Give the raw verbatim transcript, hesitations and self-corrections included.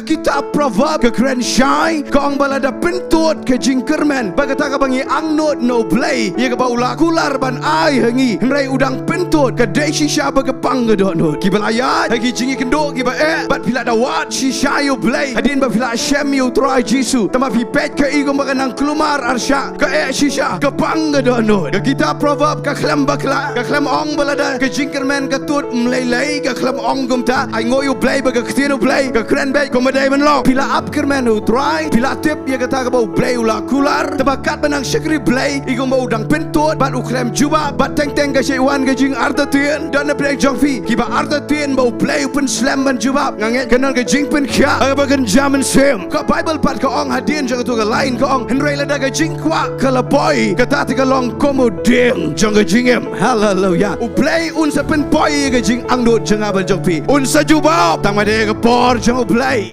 Kitab Proverb ka kren shai, ka ong ba lada pyntud ka jingkyrmen bad kata kaba ngi angnud na U Blei ïa kaba u la kular ban ai ha ngi, hynrei u dang pyntud, ka dei shisha ba ka pang ka dohnud. Kiba la ïaid ha ki jingïakynduh kiba eh, bad phi la da wad shisha ïa U Blei hadien ba phi la shem ïa U Trai Jisu. Tangba phi peit ka i kumba ka nang kulmar arshah, ka eh shisha, ka pang ka dohnud. Ka kitab Proverb ka khlem bakla, ka khlem ong ba lada ka jingkyrmen ka tud mlei lei, ka khlem ong kumta. Ai nguh ïa U Blei ba ka ktien U Blei ka kren beit kumba dei ban long. Phi la ap kyrmen ha U Trai, phi la tip ïa kata kaba U Blei u la kular. Tangba katba nang shakri Blei, i kumba u dang pyntud bad u khlem jubab, bad teng teng ka shait wan ka jingartatien. Don na pdeng jong phi kiba artatien ba U Blei u pynslem ban jubab. Nga ngeit kan don ka jingpynkhiah ha kaba kynja mynsiem. Ka Baibl pat ka ong hadien jong katu ka lain, ka ong, hynrei lada ka jingkwah ka la poi, kata te ka long kum u dieng jong ka jingim. Haleluya. U Blei un sa pynpoi ïa ka jingangnud jong nga bad jong phi. Un sa jubab, tangba dei ha ka por jong U Blei.